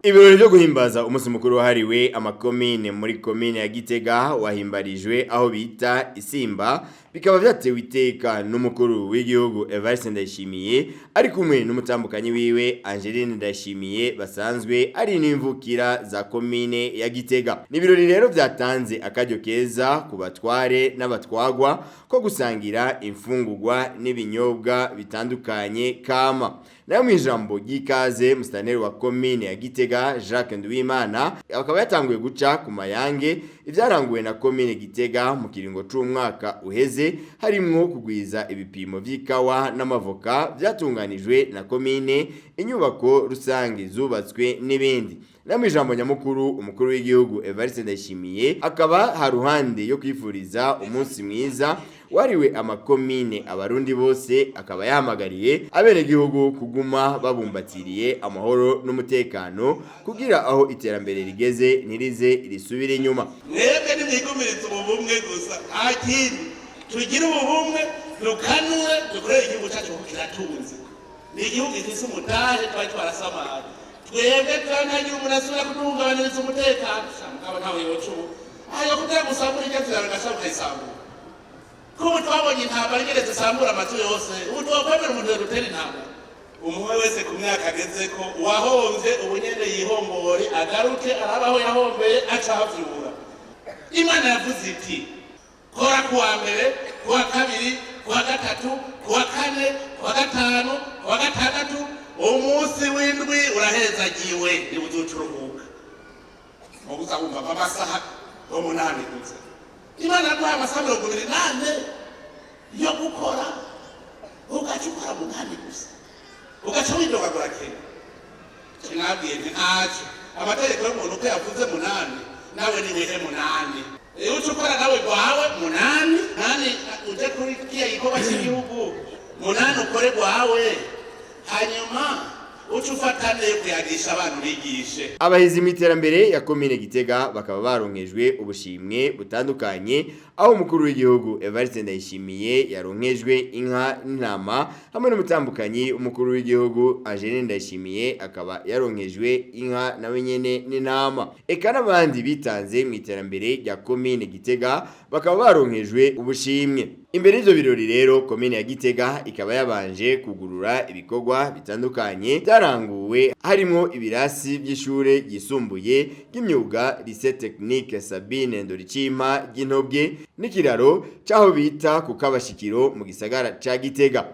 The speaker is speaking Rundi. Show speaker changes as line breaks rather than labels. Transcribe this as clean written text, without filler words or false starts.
Ibirori vyo guhimbaza umunsi mukuru wahariwe amakomine muri komine ya Gitega wahimbarijwe aho bita Isimba, bikaba vyatewe iteka n'umukuru w'igihugu Evariste Ndayishimiye ari kumwe n'umutambukanyi wiwe Angeline Ndayishimiye, basanzwe ari n'imvukira za komine ya Gitega. Ni ibirori rero vyatanze akaryo keza ku batware n'abatwagwa ko gusangira imfungurwa n'ibinyobwa bitandukanye kama. Nayo mu ijambo ry'ikaze, musitanteri wa komine ya Gitega Jacques Nduwimana akaba yatanguye guca ku mayange ivyaranguwe na komine Gitega mu kiringo c'umwaka uheze, harimwo kugwiza ibipimo vy'ikawa n'amavoka vyatunganijwe na komine, inyubako rusange zubatswe n'ibindi. Na mu ijambo nyamukuru, umukuru w'igihugu Evariste Ndayishimiye akaba haruhande yo kwifuriza umunsi mwiza wariwe amakomine abarundi bose, akaba yahamagariye abenegihugu kuguma babumbatiriye amahoro n'umutekano kugira aho iterambere rigeze ntirize risubire inyuma.
Mwebwe nimwigumiriza ubu bumwe gusa, nta kindi. Tugire ubu bumwe, dukanure, dukorere igihugu cyacu kuko kiratunze. Ni igihugu gifise umutahe twari twarasamaye. Twebwe turantagira umuntu asubira kuduhungabaniriza umutekano. Mugabo ntawe yoca ubu ayo kugira gusambura iryo nzira, bigasaba ukayisambura. Kubu twabonye intambara ingene zisambura amazu yose, ubu twokwemera umuntu yodutera intambara? Umwe wese ku myaka agezeko, uwahomvye ubu nyene yihombore, agaruke arabaho yahombeye, aca ahavyura. Imana yavuze iti: "Kora kuwa mbere, kuwa kabiri, kuwa gatatu, kuwa kane, kuwa gatanu, kuwa gatandatu, umunsi w'indwi urahezagiwe, niba uzoca uruhuka." Uza wumva amasaha 8 gusa. Imana yaguhaye amasaha 24 yo gukora, ugaca ukora 8 gusa, ugaca windogagura. Kera mwabwiye nti ntacyo, amategeko y'umuntu uko yavuze 8, nawe niwihe 8. Iyo uca ukora nawe gwawe 8, 8 uje kuri kiya gikorwa cy'igihugu, 8 ukore gwawe, hanyuma uca ufata neza kuyagisha abantu, bigishe.
Abahizi mu iterambere ya komine Gitega bakaba baronkejwe ubushimwe butandukanye, aho umukuru w'igihugu Evariste Ndayishimiye yaronkejwe inka n'intama, hamwe n'umutambukanyi umukuru w'igihugu Angeline Ndayishimiye akaba yaronkejwe inka nawe nyene n'intama. Eka n'abandi bitanze mu iterambere rya komine Gitega bakaba baronkejwe ubushimwe. Imbere y'ivyo birori rero, komine ya Gitega ikaba yabanje kugurura ibikorwa bitandukanye byaranguwe, harimo ibirasi by'ishure ryisumbuye ry'imyuga Lycée Technique Sabine Ndoricima ry'Intobwe n'ikiraro c'aho bita ku Kabashikiro mu gisagara ca Gitega.